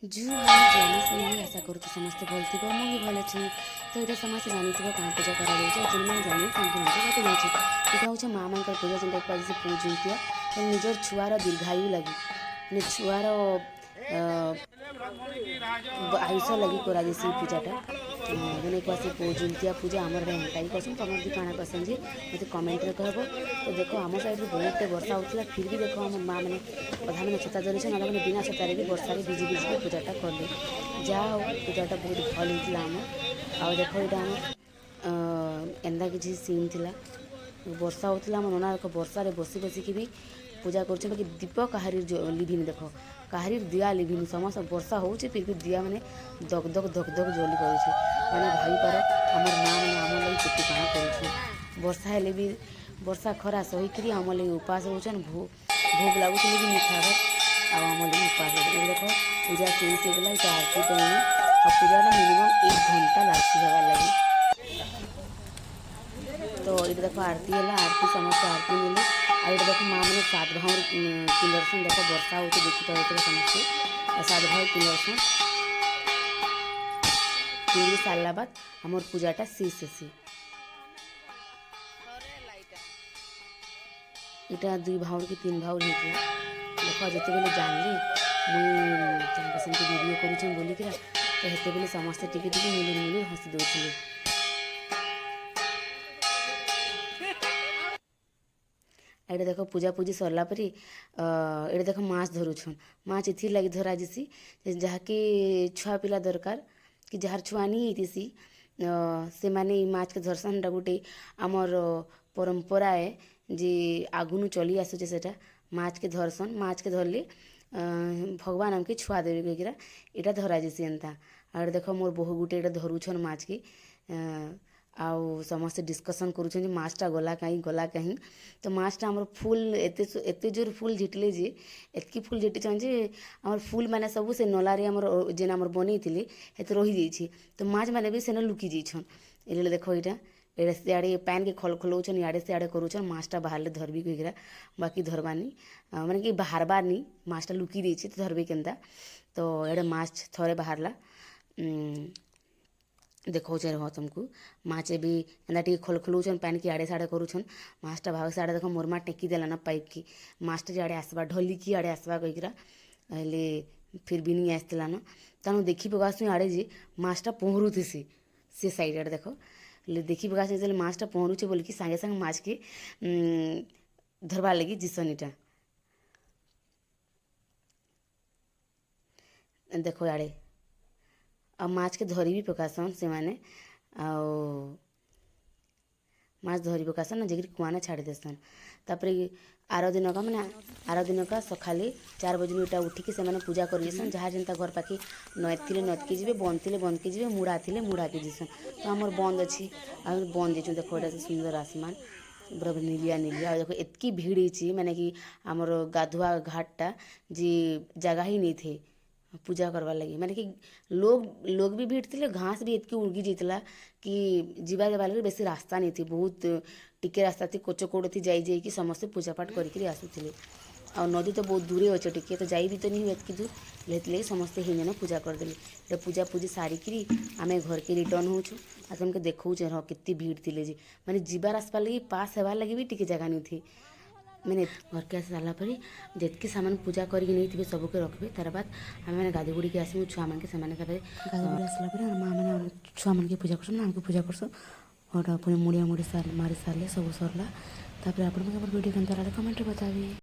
ଜୁହାର, ଜୟ ଶ୍ରୀ। ଆଶା କରୁଛି ସମସ୍ତେ ଭଲ ଥିବ, ମୁଁ ବି ଭଲ ଅଛି। ତ ଏଇଟା ସମସ୍ତେ ଜାଣିଥିବ କାଁ ପୂଜା କରାଯାଉଛି, ଆଉ ଯେଉଁମାନେ ଜାଣିବେ ତାଙ୍କୁ ମଧ୍ୟ ବତେଇ ଦେଉଛି। ଏଇଟା ହେଉଛି ମା ମାନଙ୍କର ପୂଜା, ଯେନ୍ଟା କୁହାଯାଉଛି ପୂଜୁନ୍ତିଆ। ନିଜର ଛୁଆର ଦୀର୍ଘାୟୁ ଲାଗି, ମାନେ ଛୁଆର ଆୟୁଷ ଲାଗି କରାଯାଏସି ଏଇ ପୂଜାଟା। ମାନେ କୁହାସି ପୂଜୁନ୍ତିଆ ପୂଜା। ଆମର ଏଇଟା ହେନ୍ତା ହିଁ କହେସନ୍। ତମର ବି କାଣା କହେସନ୍ ଯେ ମୋତେ କମେଣ୍ଟରେ କହିବ। ତ ଦେଖ, ଆମ ସାଇଡ଼୍ରେ ବହୁତଟେ ବର୍ଷା ହେଉଥିଲା, ଫିର୍ ବି ଦେଖ, ଆମ ମା ମାନେ ଅଧା ମାନେ ଛତା ଧରିଛନ୍, ଅଧା ମାନେ ବିନା ଛତାରେ ବି ବର୍ଷାରେ ଭିଜି ଭିଜିକି ପୂଜାଟା କଲେ। ଯାହା ହଉ, ପୂଜାଟା ବହୁତ ଭଲ ହେଇଥିଲା ଆମର। ଆଉ ଦେଖ, ଏଇଟା ଆମର ଏନ୍ତା କିଛି ସିନ୍ ଥିଲା। ବର୍ଷା ହେଉଥିଲା, ଆମ ନନା ଦେଖ ବର୍ଷାରେ ବସି ବସିକି ବି ପୂଜା କରୁଛନ୍। ବାକି ଦୀପ କାହାରି ଲିଭିନି। ଦେଖ, କାହାରିର ଦିଆ ଲିଭିନି। ସମସ୍ତେ ବର୍ଷା ହଉଛେ, ଫିର୍ ବି ଦିଆ ମାନେ ଦକ୍ ଦକ୍ ଦକ୍ ଦକ୍ ଜଲି ପାରୁଛେ। ମାନେ ଭାବିପାର, ଆମର ମା ମାନେ ଆମର ଲାଗି କେତେ କାଣା କରୁଛନ୍। ବର୍ଷା ହେଲେ ବି, ବର୍ଷା ଖରା ସହିକିରି ଆମର ଲାଗି ଉପାସ ରହୁଛନ୍। ଭୋଗ ଲାଗୁଥିଲେ ବି ନି ଖାଇବାର୍, ଆଉ ଆମର ଲାଗି ଉପାସ ରହୁଛନ୍। ଏବେ ଦେଖ, ପୂଜା ଶେଷ ହେଇଗଲା। ଏଇଟା ଆରତି ଟାଇମ୍, ଆଉ ପୂଜାଟା ମିନିମମ୍ 1 ଘଣ୍ଟା ଲାଗ୍ସି ହେବାର୍ ଲାଗି। ତ ଏଇଟା ଦେଖ, ଆରତି ହେଲା, ଆରତି ସମସ୍ତେ ଆରତି ନେଲେ। ଆଉ ଏଇଟା ଦେଖ, ମା ମାନେ ସାତ ଭାଉର କିନ୍ଦରସନ୍। ଦେଖ, ବର୍ଷା ହଉଛି, ଦେଖିପାରୁଥିବେ ସମସ୍ତେ। ସାତ ଭାଉର କିନ୍ଦରସନ୍। କିନ୍ଦରି ସାରିଲା ବାଦ ଆମର ପୂଜାଟା ଶେଷ ହେସି। ଏଇଟା ଦୁଇ ଭାଉର କି ତିନି ଭାଉର ହେଇଥିଲା। ଦେଖ, ଯେତେବେଲେ ଜାଣିଲେ ମୁଇଁ ତାଙ୍କ ସେମିତି ଭିଡ଼ିଓ କରୁଛେଁ ବୋଲିକିରା, ତ ସେତେବେଲେ ସମସ୍ତେ ଟିକେ ଟିକେ ମୁଲୁର ମୁଲୁର ହସି ଦଉଥିଲେ। ଏଇଟା ଦେଖ, ପୂଜା ପୂଜି ସରିଲା ପରେ ଏଇଟା ଦେଖ, ମାଛ ଧରୁଛନ୍। ମାଛ ଏଥିର୍ ଲାଗି ଧରାଯିସି, ଯାହାକି ଛୁଆ ପିଲା ଦରକାର କି ଯାହାର ଛୁଆ ନି ହେଇଥିସି, ସେମାନେ ଏଇ ମାଛକେ ଧରସନ୍। ଏଟା ଗୋଟେ ଆମର ପରମ୍ପରା ଏ ଯେ ଆଗୁନୁ ଚଲି ଆସୁଛେ ସେଟା। ମାଛକେ ଧରସନ୍, ମାଛକେ ଧରଲେ ଭଗବାନ ଆମକେ ଛୁଆ ଦେବେ କହିକିରା ଏଇଟା ଧରାଯିସି ଏନ୍ତା। ଆଉ ଏଇଟା ଦେଖ, ମୋର୍ ବୋହୂ ଗୁଟେ ଏଇଟା ଧରୁଛନ୍ ମାଛକେ, ଆଉ ସମସ୍ତେ ଡିସ୍କସନ୍ କରୁଛନ୍ ଯେ ମାଛଟା ଗଲା କାହିଁ, ଗଲା କାହିଁ? ତ ମାଛଟା ଆମର ଫୁଲ୍ ଏତେ ଏତେ ଜୋର ଫୁଲ୍ ଝିଟିଲେ ଯେ, ଏତ୍କି ଫୁଲ୍ ଝିଟିଛନ୍ ଯେ ଆମର ଫୁଲ୍ ମାନେ ସବୁ ସେ ନଲାରେ ଆମର ଯେନ୍ ଆମର ବନେଇଥିଲେ ହେତେ ରହିଯାଇଛେ। ତ ମାଛ୍ ମାନେ ବି ସେନେ ଲୁକି ଯାଇଛନ୍। ଏଇଟା ଦେଖ, ଏଇଟା ସିଆଡ଼େ ପାଏନ୍କେ ଖଲଖଲଉଛନ୍, ଇଆଡ଼େ ସିଆଡ଼େ କରୁଛନ୍, ମାଛଟା ବାହାରଲେ ଧରବି କହିକିରା। ବାକି ଧରବାନି, ମାନେ କି ବାହାରବାନି। ମାଛଟା ଲୁକି ଦେଇଛେ ତ ଧରବେ କେନ୍ତା? ତ ଏଇଟା ମାଛ ଥରେ ବାହାରଲା, ଦେଖଉଛେ ରହ ତମକୁ। ମାଛ ବି ଏନ୍ତା ଟିକେ ଖଲଖଲଉଛନ୍, ପାଏନ୍କେ ଇଆଡ଼େ ସିଆଡ଼େ କରୁଛନ୍, ମାଛଟା ଭାଗ। ସିଆଡ଼େ ଦେଖ, ମୋର୍ ମା ଟେକି ଦେଲାନ ପାଇପ୍କି, ମାଛଟା ଇଆଡ଼େ ଆସ୍ବା, ଢଲିକି ଇଆଡ଼େ ଆସ୍ବା କହିକିରା। ହେଲେ ଫିର୍ ବି ନି ଆସିଥିଲାନ। ତାନୁ ଦେଖି ପକାସୁଁ ଇଆଡ଼େ ଯେ ମାଛଟା ପହଁରୁଥିସି ସେ ସାଇଡ଼୍ ଆଡ଼େ। ଦେଖ, ହେଲେ ଦେଖି ପକାସୁଁ ଯେତେବେଲେ ମାଛଟା ପହଁରୁଛେ ବୋଲିକି ସାଙ୍ଗେ ସାଙ୍ଗେ ମାଛକେ ଧରବାର୍ ଲାଗି ଯିସନ୍। ଇଟା ଦେଖ ଇଆଡ଼େ, ଆଉ ମାଛକେ ଧରି ବି ପକାସନ୍ ସେମାନେ, ଆଉ ମାଛ ଧରି ପକାସନ୍, ଯାଇକିରି କୁଆନେ ଛାଡ଼ି ଦେସନ୍। ତାପରେ ଆର ଦିନକା, ମାନେ ଆର ଦିନକା ସକାଳେ 4 ବଜେନୁ ଇଟା ଉଠିକି ସେମାନେ ପୂଜା କରିଦେସନ୍। ଯାହା ଯେନ୍ତା ଘର ପାଖେ ନଈ ଥିଲେ ନଦୀକେ ଯିବେ, ବନ୍ଦ ଥିଲେ ବନ୍ଦକେ ଯିବେ, ମୁଡ଼ା ଥିଲେ ମୁଡ଼ାକେ ଯିସନ୍। ତ ଆମର ବନ୍ଦ ଅଛି ଆଉ ବନ୍ଦ ଯାଇଛୁଁ। ଦେଖ, ଏଇଟା ସୁନ୍ଦର ଆସମାନ, ପୁରା ନିଲିଆ ନିଲିଆ। ଆଉ ଦେଖ, ଏତ୍କି ଭିଡ଼ ହେଇଛି, ମାନେ କି ଆମର ଗାଧୁଆ ଘାଟଟା ଯେ ଜାଗା ହିଁ ନେଇଥାଏ ପୂଜା କରବାର୍ ଲାଗି। ମାନେ କି ଲୋକ୍ ବି ଭିଡ଼ ଥିଲେ, ଘାସ ବି ଏତ୍କି ଉଗି ଯାଇଥିଲା କି ଯିବା ଦେବା ଲାଗି ବେଶୀ ରାସ୍ତା ନେଇଥି। ବହୁତ ଟିକେ ରାସ୍ତା ଥି, କୋଚ କୋଡ଼ ଥି ଯାଇ ଯାଇକି ସମସ୍ତେ ପୂଜା ପାଠ କରିକିରି ଆସୁଥିଲେ। ଆଉ ନଦୀ ତ ବହୁତ ଦୂରେ ଅଛେ ଟିକେ, ତ ଯାଇ ବି ତ ନି ହୁଏ ଏତ୍କି ଦୂର। ହେଥିଲାଗି ସମସ୍ତେ ହେଇନ ପୂଜା କରିଦେଲେ। ଏଟା ପୂଜା ପୂଜି ସାରିକିରି ଆମେ ଘରକେ ରିଟର୍ନ ହଉଛୁ, ଆଉ ତମକେ ଦେଖଉଛେ ରହ, କେତେ ଭିଡ଼ ଥିଲେ ଯେ ମାନେ ଯିବାର ଆସିବାର ଲାଗି, ପାସ୍ ହେବାର୍ ଲାଗି ବି ଟିକେ ଜାଗା ନେଇଥି। ମାନେ ଘରକେ ଆସି ସାରିଲା ପରେ ଯେତ୍କି ସାମାନ ପୂଜା କରିକି ନେଇଥିବେ ସବୁକେ ରଖିବେ। ତାର ବାଦ ଆମେ ମାନେ ଗାଧେଇ ଗୁଡ଼ିକି ଆସିମୁ, ଛୁଆମାନକେ ସେମାନେ ତାପରେ ଗାଧେଇ ଗୁଡ଼ି ଆସିଲା ପରେ ମା ମାନେ ଛୁଆମାନକେ ପୂଜା କରସନ୍, ଆମକୁ ପୂଜା କରସନ୍। ଆଉ ପୁଣି ମୁଡ଼ିଆ ମୁଡ଼ି ମାରି ସାରିଲେ ସବୁ ସରିଲା। ତାପରେ ଆପଣଙ୍କୁ ଆମର ଭିଡ଼ିଓ କେନ୍ତା ଲାଗଲା, କମେଣ୍ଟରେ ବତାବେ।